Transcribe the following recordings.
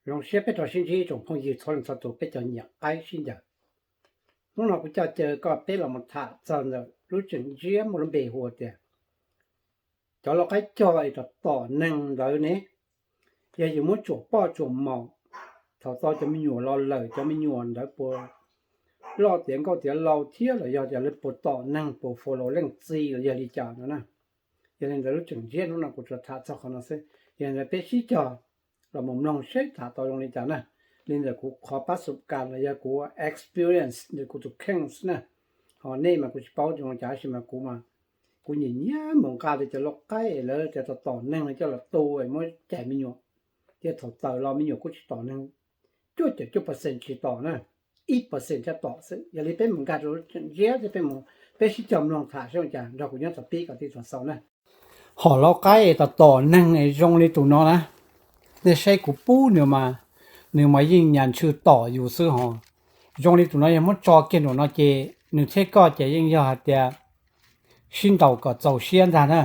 Zoo siab peb rov sib ntsib tsoom phooj ywg txhua leej txhua tus peb cov nyiam qaib sib ncaws. Hnub no kuv coj caw koj peb los mus tham txog ntawm lub tseem ntsiab muaj lub npe hu tias cov lau qaib cog es rov tom neeg ntawd ne, yog yus muab tsuam poj tsuam mom, thaum tau cov me nyuam los lawm cov me nyuam ntawd puas loj tiav nkauj tiav lau thiab los yog tias lawv puas tom neeg puas follow leej txiv los yog li cas no na. Yog li ntawd lub tseem ntsiab hnub no kuv tsuas tham txog qhov no xwb, yog li ntawd peb sib cog los mus mloog seb tham tau zoo li cas na. Li ntawm kuv qhov pab xub kas los yog kuv experience ntawm kuv tus kheej xwb na. Ho nej mas kuv tsis paub zoo li cas tab sis mas kuv mas kuv nyiam nyiam mus nqa li cov lau qaib es lawv tias tom tom neeg no coj los tu es muab cais me nyuam, thiab thaum tawm los me nyuam kuj tsis tom neeg, cuaj caum cuaj percent tsis tom na, ib percent thiaj tom xwb. Yog li peb mus nkag rau lub tseem ntsiab thiab peb mus, peb sib cog mloog tham seb ua cas, nrog kuv nyob txog pib kom tij txog xaus na. Hom lau qaib es tom tom neeg es zoo li tus no na, nej saib kuv pub nws mas, nws mas yeej nyas ntshw tom yus xwb hos. Zoo li tus no yog muab tso kiag nraum no ces nws thiab koj ces yeej yog hais tias sib ntaus kom txaus siab ntag na.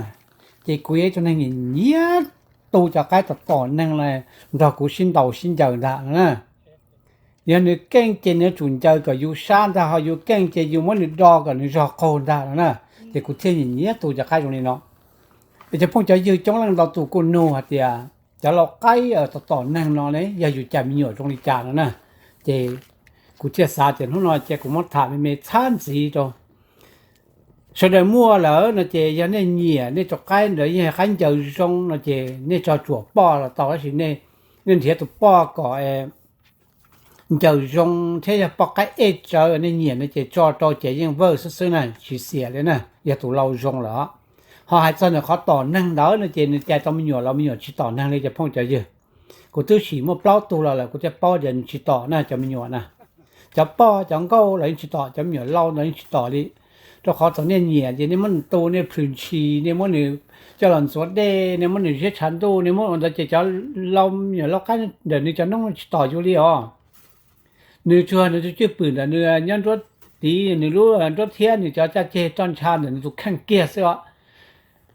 Ces kuv yog ib tug neeg nyiam nyiam tu cov qaib tom tom neeg los nrog kuv sib ntaus sib ncaws ntag no na. Yog nws keej ces nws yuav tsum ncaws kom yus sab ntag, ho yus keej ces yus muab nws do kom nws zog qaug ntag no na. Ces kuv thiaj nyiam nyiam tu cov qaib zoo li no. Es cov phooj cov ywg coob leej ntau tus kuj nug hais tias cov lau qaib tom tom neeg no ne yog yus cais me nyuam zoo li cas no na. Ces kuv thiaj xav tias hnub no ces kuv muab tham me me txhab ntxiv rau sawv daws muaj lawm no ces yog nej nyiam nej tus qaib ntawd yeej yog qaib ncaws zoo no ces nej tso tsuam poj los tau, tab sis nej nrhiav tus poj kom ncaws zoo thiab yog poj qaib ej tsawv nej nyiam no ces tso rau ces yeej vawj xwb xwb na, tsis xiam li na, yog tus lau zoo lawm. Ho hais txog nws qhov tom neeg ntawd no ces nws cais tau me nyuam los me nyuam tsis tom neeg li cov phooj cov ywg. Kuv twb sim muaj plaub tug los lawm kuv thiaj paub tias nws tsis tom na cov me nyuam na. Cov poj cov nkauj los yeej tsis tom, cov me nyuam lau ntawd yeej tsis tom li. Rau qhov thaum nej nyiam ces nej muab nws tu, nej plhws ntshis, nej muab nws coj los ntxuav dej, nej muab nws ziab tshav ntuj, nej muab ua ntawd ces cov lau, me nyuam lau qaib ntawm nws cov noob tsis tom yus li os. Nws tsuas nws tus cwj pwm ntawm nws nyob nruab tid, nws lub nruab thiab nws cov caj ceg roj ntsha ntawm nws tus kheej kiag xwb os.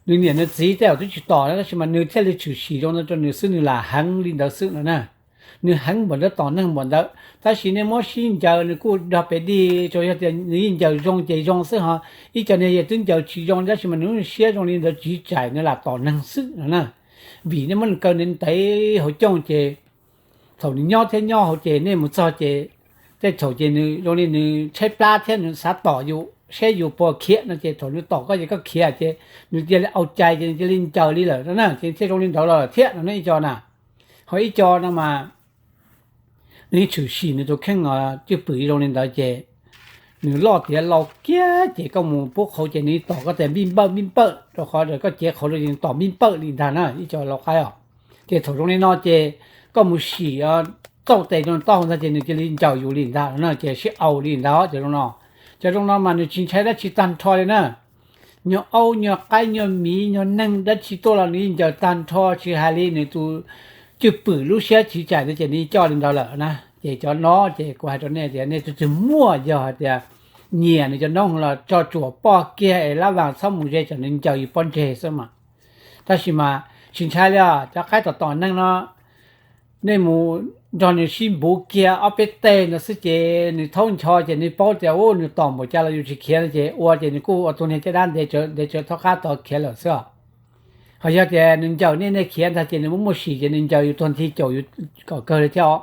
Nws niam nws txiv tej zaum twb tsis tom na, tab sis mas nws thiaj li tshwm sim zoo no rau nws xwb, nws lam heev li ntawd xwb no na. Nws heev npaum ntawd tom neeg npaum ntawd, tab sis nej muab sib ncaws nws kuj dog pes dig, tsuas yog tias nws yeej ncaws zoo ces zoo xwb ho. Ib co niag yog twb ncaws tsis zoo tab sis mas nws lub siab zoo li ntawd tsis txais nws lam tom neeg xwb no na. Vim nej muab nws kaw ntev hauv cooj ces thaum nws nyob thiab nyob hauv ces nej mus txog ces tej thaum ces nws zoo li nws tshaib plab thiab nws xav tom yus saib yus puas khiav no ces thaum nws tom koj ces koj khiav ces nws cia li au cai ces nws cia li ncaws li lawm no na, ces thiaj zoo li ntawd los lawm thiab no na ib co na. Ho ib co no mas nws yeej tshwm sim nws tus kheej cwj pwm zoo li ntawd ces nws loj tiav lau kiag ces koj mus pub qhauv ces nws tom koj tes npij npawj npij npawj, rau qhov koj cev qhauv rau ces nws tom npij npawj li ntag na ib co lau qaib os. Ces thaum zoo li no ces koj mus sim txauj tes rau taub hau ntag ces nws cia li ncaws yus li ntag no na, ces sib au li ntag cov zoo no. Cov zoo no mas nws tsis ntshai dab tsi tag nrho li na. Nyuag aub nyuag qaib nyuag miv nyuag neeg dab tsi tuaj los nws yeej ncaws tag nrho, tsis hais li nws tus cwj pwm lub siab tsis txais ntawd ces nws yeej coj li ntawd lawm na. Ces cov no ces kuv hais rau nej tias nej tus twg muaj yog hais tias nyiam nws cov noob los tso tsuam poj kiag es lab vas txhob mus ze tsam nws ncaws yus pob ntseg xwb mas. Tab sis mas tsis ntshai li os, cov qaib tom tom neeg no nej mus nrog nws sib npuv kiag ob peb teg no xwb ces nws thaub ncho ces nws paub tias u nws tom npaum cas los yus tsis khiav no ces ua ces nws kuj ua tus niag caj dab ntev tsawv ntev tsawv thaub qab tod khiav lawm xwb os. Ho yog tias nws ncaws nej, nej khiav ntag ces nws muaj muaj sim ces nws ncaws yus tuag nthi caum yus kom kawg li thiab os.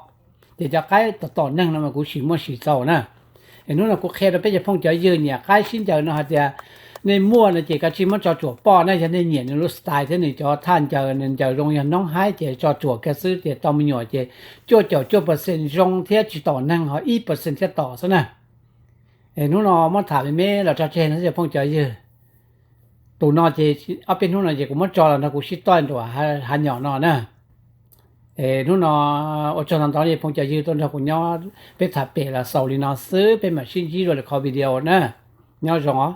Ces cov qaib tom tom neeg no mas kuv sim muaj sim txaus na. Es hnub no kuv qhia rau peb cov phooj cov ywg nyiam qaib sib ncaws no hais tias nej muaj no ces kav tsij muab tso tsuam poj na, yog nej nyiam nws lub style thiab nws cov thaj ncaws, nws ncaws zoo yog noob haib ces tso tsuam kiag xwb ces tau me nyuam ces cuaj caum cuaj percent zoo thiab tsis tom neeg, ho ib percent thiaj tom xwb na. Es hnub no muab tham me me los tso tseg no xwb cov phooj cov ywg. Tus no ces ob peb hnub no ces kuv muab tso los nrog kuv sib toj nruam hav nyom no na. Es hnub no ua tsaug ntau ntau li phooj cov ywg tuaj nrog kuv nyob, peb tham pem los xaus li no xwb, peb mam sib ntsib dua lwm qhov video na. Nyob zoo os.